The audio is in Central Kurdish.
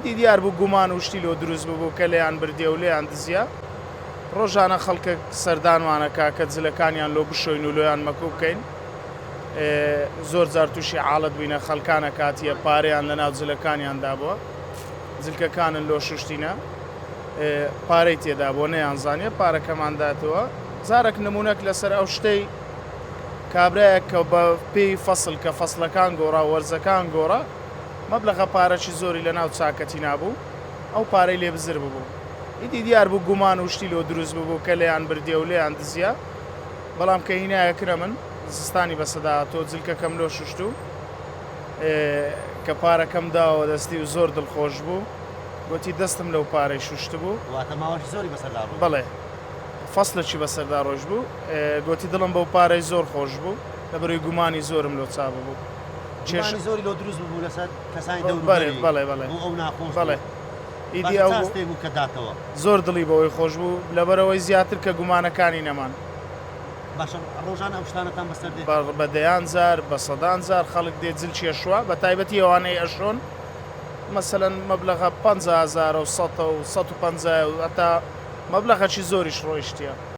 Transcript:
ئیدی دیار بوو گومان و شتی لۆ دروست ببوو کە لێیان بردیە و لێیان دزیە. ڕۆژانە خەڵکەک سەردانمان ئەکا کە جلەکانیان لۆ بشۆین و لۆیان مەکو بکەین. زۆر جار تووشی عاڵەت بووینە خەڵکان ئەکاتیە پارەیان لەناو جلەکانیان دابووە. جلکەکانن لۆ شوشتینە پارەی تێدا بووە نەیانزانیە پارەکەمان داتەوە. جارەک نموونەک لەسەر ئەو شتەی کابرایەک کە بە پێی فەسڵ کە فەسڵەکان گۆڕا وەرزەکان گۆڕا مەبلەغە پارەکی زۆری لە ناو چاکەتی نابوو ئەو پارەی لێ بزر ببوو ئیدی دیار بوو گومان و شتی لۆ دروست ببوو کە لێیان بردیە و لێیان دزیە بەڵام کە هینایە کنە من زستانی بەسەدا هاتۆ جلکەکەم لۆ شوشت و کە پارەکەم داوە دەستی و زۆر دڵخۆش بوو گۆتی دەستم لەو پارەی شوشتبوو. واتە ماوەکی زۆری بەسەردا ڕۆیشت. بەڵێ فەسڵێکی بەسەردا ڕۆیشت بوو گۆتی دڵم بەو پارەی زۆر خۆش بوو لەبەرەوەی گومانی زۆرم لۆ چا ببوو. گومانی زۆری لۆ دروست ببوو لەسەر کەسانی دەوروبەری بەڵێ بەڵێ بۆ ئەو ناخۆش بەڵێ ئیدی ئەو چ هەستێک بوو کە داتەوە؟ زۆر دڵی بەوەی خۆش بوو لەبەرئەوەی زیاتر کە گومانەکانی نەمان. باشە ڕۆژانە ئەم شتانەتان بەسەر دێت؟ بە دەیان جار بە سەدان جار خەڵک دێت جلکی ئەشوا بە تایبەتی ئەوانەی ئەشۆن مەسەلەن مەبلەغە 50 هەزارە و سەتە و 150 و هەتا مەبلەغەکی زۆریش ڕۆیشتیە.